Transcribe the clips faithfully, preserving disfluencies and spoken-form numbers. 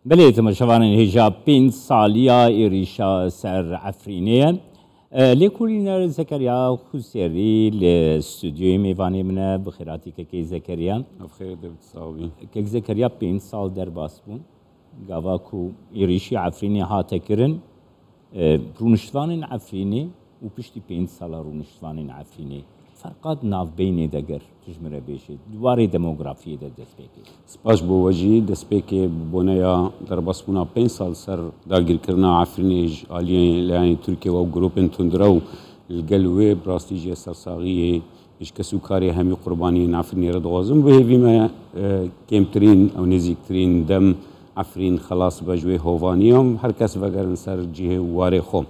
Belê, temaşevanên hêja pênc saliya êrîşa ser Efrînê ye. E, lêkolîner Zekeriya Xusêrî li stûdyoyê mêvanê min e. Bi xêratî kekê Zekeriya. Bi xêr de bit, sax bî. Kek Zekeriya, pênc sal derbas bûn. Gava ku êrîşî Efrînê hate kirin, e, rûniştvanên Efrînê û piştî pênc sala rûniştvanên Efrînê, ferqa di navbeynê de ger tu ji min re bêjî, di warê demografiyê de destpêkê. Spas bo we jî. Destpêkê bi boneya derbasbûna pênc sal ser dagirkirina Efrînê ji aliyê layanê Tirkiye û grûpên tundrew li gel wê, bi rastî jî sersaxiyê ji kes û karê hemî qurbaniyên Efrînê re dixwazim. Bi hêvî me, e, kêmtirîn ew nêzîktirîn dem Efrîn xelas be ji wê hovaniya, her kes vegerin ser cihê û warê xwe.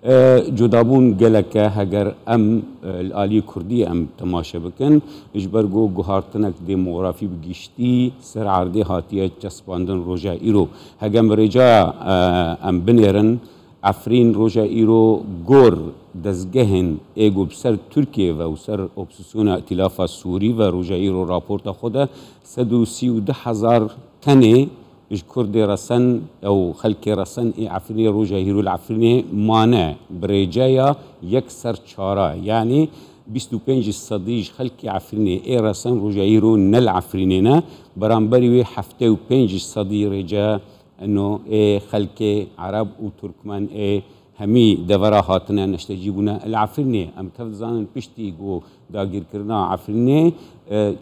E, cudabûn gelek e, heger em, e, li alî Kurdî em temaşe bikin, ji ber ku guhartinek demografî bi giştî ser erdê hatiye çespandin roja îro. Heger em rêcaya, e, em binêrin, Efrîn roja îro gor dezgehên ê ku bi ser Tirkiye ve û ser opsîsyona Îtîlafa Sûrî ve roja îro raporta xwe de sed û sî û du hezar tenê ji Kurdê resen ew xelkê resen ê Efrînê roja îro li Efrînê mane. Bi rêceya yek ser çara, yanî bîst û pênc sedî ji xelkê Efrînê ê resen roja îro ne li Efrînê ne, beramberî wê heftê û pênc sedî rêce eno ê xelkê Ereb û Turkmen ê hemî devera hatine neştecî bûne li Efrînê. Em tev dizanin piştî ku dagirkirina Efrînê, e,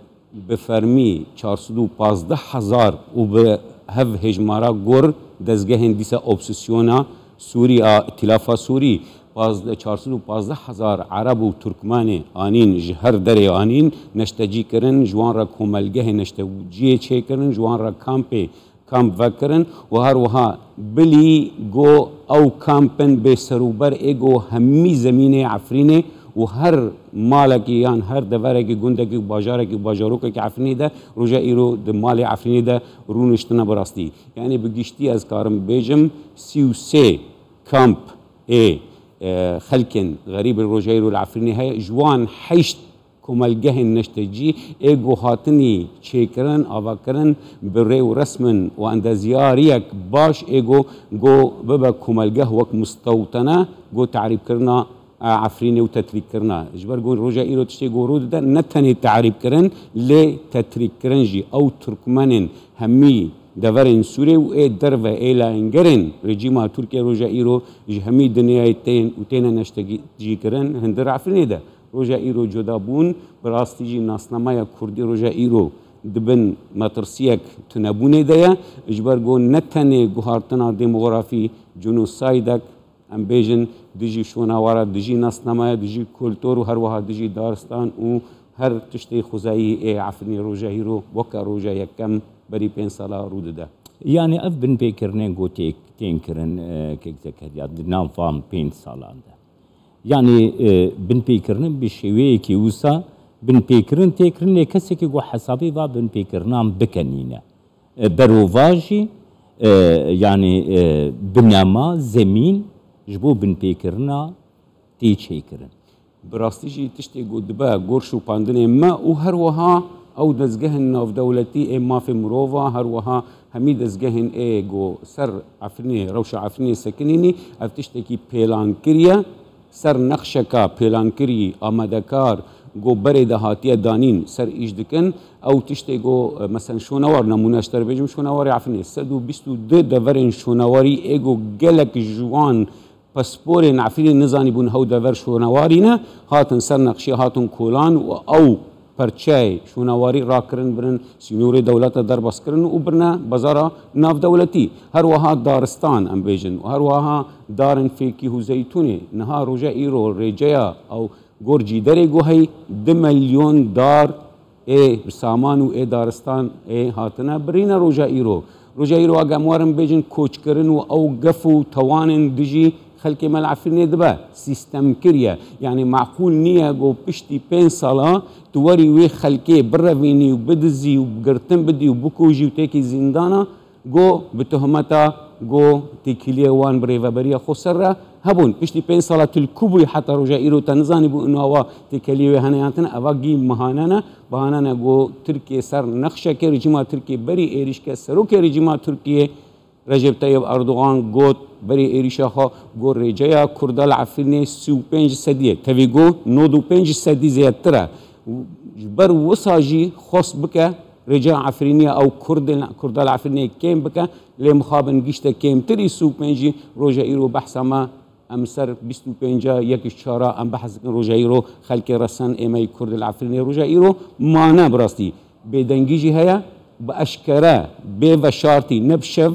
bi fermî çar sed û pazdeh hezar û bi hev hêjmara gor dezgehên dîsa opsîsyona Sûrî a Îtîlafa Sûrî, pazdeh, çar sed û pazdeh hezar Ereb û Turkmenê anîn, ji her derê anîn, neştecî kirin, ji wan re komelgehê neşteciyê çêkirin, ji wan re kampê kamp vekirin û her wiha bilî go ew kampin bêserûber ê go hemî zemînê Efrînê û her malekî yan her deverekî, gundekî û bajarekî û bajarokekî Efrînê de roja îro di malê Efrînê de rûniştine bi rastî. Yanî bi giştî ez karim bêjim sî û sê kamp ê, e, xelkên xerîbê roja îro li Efrînê heye, ji wan heşt komelgehên neştecî ê ku hatinî çêkirin, avakirin, bi rê û resmin û endeziyariyek baş ê ku, ku bibe komelgeh wek mustewtene, ku tarîbkirina, e, Efrînê û tetrîkkirina. Ji ber ku roja îro tiştê ku rû dide, ne tenê tarîbkirin, lê tetrîkkirin jî. Ew Tirkmenên hemî deverên Sûrê û ê derve ê layengerên rejîma Tirkiye roja îro ji hemî dinyayê tên û têne neştecîkirin hundir Efrînê de. Roja îro cuda bûn, bi rastî jî nasnameya Kurdî roja îro di bin metirsiyek tunebûnê de ye. Ji ber ku ne tenê guhartina demografî, genosaydek, em bêjin, dijî şonawara, dijî nasnameya, dijî kultur û her wiha dijî daristan û her tiştê xwezayî ê Efrînê roja îro weke roja yekem berî pênc sala rû dide. Yanî ev binpêkirinên ku tê-, tên kirin, e, kek Zekeriya, di nav van pênc salan de. Yanî, e, binpêkirinin bi şêweyekî wisa binpêkirin tê kirin, lê kesekî ku hesabê va binpêkirinan bike nîne. E, berovajî, e, yanî, e, binema, zemîn ji bo binpêkirina tê çêkirin. Bi rastî jî tiştê ku dibe gor şopandinê me û her wiha ew dezgehên navdewletî ê mafê mirova, her wiha hemî dezgehên ê ku ser Efrînê, rewşa Efrînê sekinînî, ev tiştekî pêlankirî ye. Ser nexşeka pêlankirî amadekar ku berê de hatiye danîn ser îş dikin. Ew tiştê ku, e, mesen şonewar, nemûne ji te re bêjim, şonewarê Efrînê sed û bîst û du deverên şonewarî ê ku gelek ji wan pasporên Efrînê nizanîbûn hew dever şonewarî ne, hatin ser nexşê, hatin kolan û ew perçeyê şonewarî rakirin, birin sînorê dewleta derbas kirin û birine bazara navdewletî. Her wiha daristan, em bêjin, û her wiha darên fêkî û zeytûnê. Niha roja îro rêceya ew gor cîderê ku heyî du milyon dar ê saman û ê daristan ê hatine birîne roja îro. Roja îro, eger em werin bêjin koçkirin û ew gef û tewanên dijî xelkê me li Efrînê dibe, sîstemkirî ye. Yanî meqûl nîye ku piştî pênc sala tu werî wê xelkê birevînî û bidizî û girtin bidî û bikujî û têkî zîndana, ku bi tohmeta ku têkiliyê wan bi rêveberiya xweser re hebûn. Piştî pênc sala tu li ku bûyî heta roja îro te nizanîbû û nava têkiliyê wê hene yan tune, eva gî mihane ne. Bahane ne ku Tirkiye ser nexşeke rejîma Tirkiye berî êrîşke serokê rejîma Tirkiye Recep Tayyip Erdogan got berî êrîşa xwe, got rêceya Kurda li Efrînê sî û pênc sedî ye. Tevî got nod û pênc sedî zêdetir e. Ji ber wisa jî xwest bike rêceya Efrînê ew Kurdên, Kurda li Efrînê kêm bike, lê mixabin gişte kêmtirî sî û pênc jî roja îro behsa me em ser bîst û pênc a yek ji çar a em behs dikin roja îro xelkê resen êmeyî Kurd li Efrînê roja îro mane bi rastî. Bêdengî jî heye, bi eşkere, bê veşartî, ne bi şev,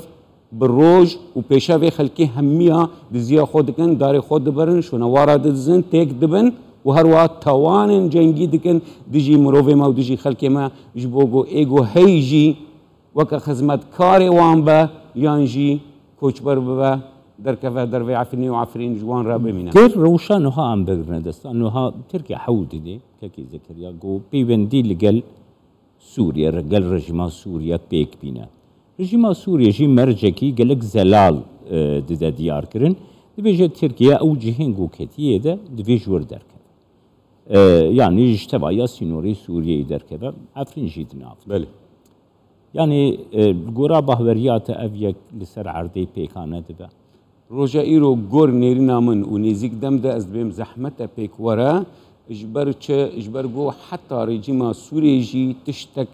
bi roj û pêşevê xelkê hemiya diziya xwe dikin, darê xwe dibirin, şonewara didizin, têk dibin û her wiha tawanên cengî dikin dijî mirovê me û dijî xelkê me, ji bo ku ê ku hey jî weke xizmetkarê wan be yan jî koçber bibe, derkeve dervê Efrînê û Efrîn ji wan re bimîne. Gel rewşa niha em bigirine dest. Niha Tirkiye hewl dide, kekê Zekeriya, ku peywendî li gel Sûriye, re-, gel rejîma Sûriye pêk bîne. Rejîma Sûriye jî mercekî gelek zelal, e, dide diyar kirin. Dibêje Tirkiye ew cihên ku ketiye de divê ji wir derkeve. E, yanî ji tevaya sînorê Sûriyeyê derkeve. Efrîn jî di nav de. Belê. Yanî, e, li gora bahweriya te ev yek li ser erdê pêka nedibe? Roja îro gor nêrîna min û nêzîk dem de ez dibêm zehmet e pêk were, ji ber çi, ji ber ku heta rejîma Sûriyê jî tiştek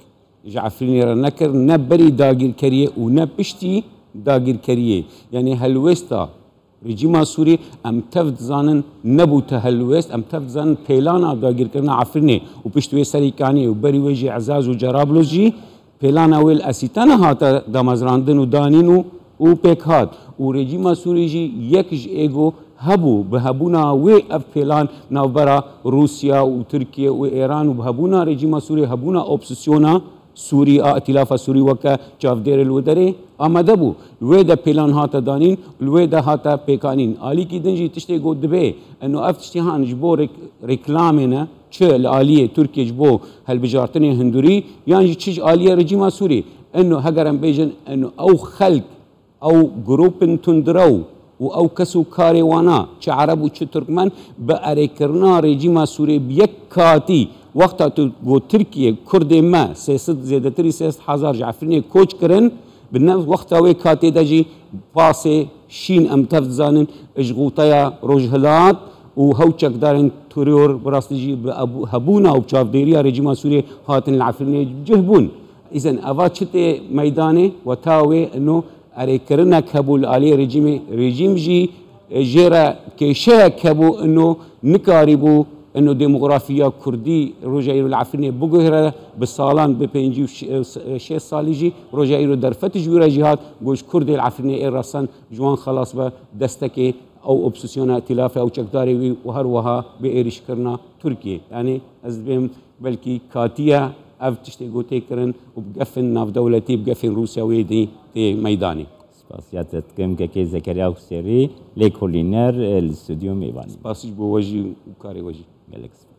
ji Efrînê re nekir, ne berî dagîrkeriyê û ne piştî dagîrkeriyê. Yanî helwêsta rejîma Sûrî em tev dizanin nebû te helwêst, em tev dizanin pêlana dagîrkirina Efrînê û pişt wê serî kanî û berî wê jî Ezaz û Cerablus jî pêlana wê li Esîtana hate damezrandin û danîn û, û pêk hat. Û rejîma Sûrî jî yek ji êgo hebû, bi hebûna wê ev pêlan navbera Rûsya û Tirkiye û Êran û bi hebûna rejîma Sûrî, hebûna opsîsyona Sûrî a Îtîlafa Sûrî weke çavdêrê li wê derê amade bû. Li wê de pêlan hate danîn, li wê de hate pêkanîn. Alîkî din jî tiştê got dibê, eno ev tiştê han ji bo rek-, reklamê ne, çi li aliyê Tirkiye ji bo helbijartinê hundirî, yan jî çi ji aliyê rejîma Sûrî. Eno heger em bêjin, eno ew xelk, ew grûpên tundrew û ew kes û karê wana, çi Ereb û çi Tirkmen, bi erêkirina rejîma Sûriyê bi yek katî, wexta tu got Tirkiye, Kurdê me, sê sed, zêdetirî sê sed hezar ji Efrînê koç kirin, bi ne wexta wê katê de jî pasê şîn em tev dizanin, ji xûteya Rojhilat û hew çekdarên teror bi rastî jî bi ebû-, hebûna û çavdêriya rejîma Sûriyê hatin li Efrînê cih bûn. Îzen eva çi tê meydanê, weta wê ino erêkirinek hebû li aliyê rejîmê, rejîm jî, e, jê re kêşeyek hebû, ino nikarîbû, ino demografiya Kurdî roja îro li Efrînê biguhire, bi salan, bi pêncî û şêst salî jî roja îro derfet ji wî re jî hat, got ji Kurdê li Efrînê ê resen ji wan xelas be, destekê ew opsîsyona îtîlafê ew çekdarê wî û her wiha bi êrîşkirina Tirkiyê. Yanî ez dibêm belkî katiye ev tiştê ku tê kirin û bi gefên navdewletî, bi gefên Rûsya wê dî tê meydanê. Spasiya te dikim kekê Zekeriya Husêrî, lêkolîner, e, li stûdyo mêvanî. Spas ji bo we jî û karê we jî. Gelek spas.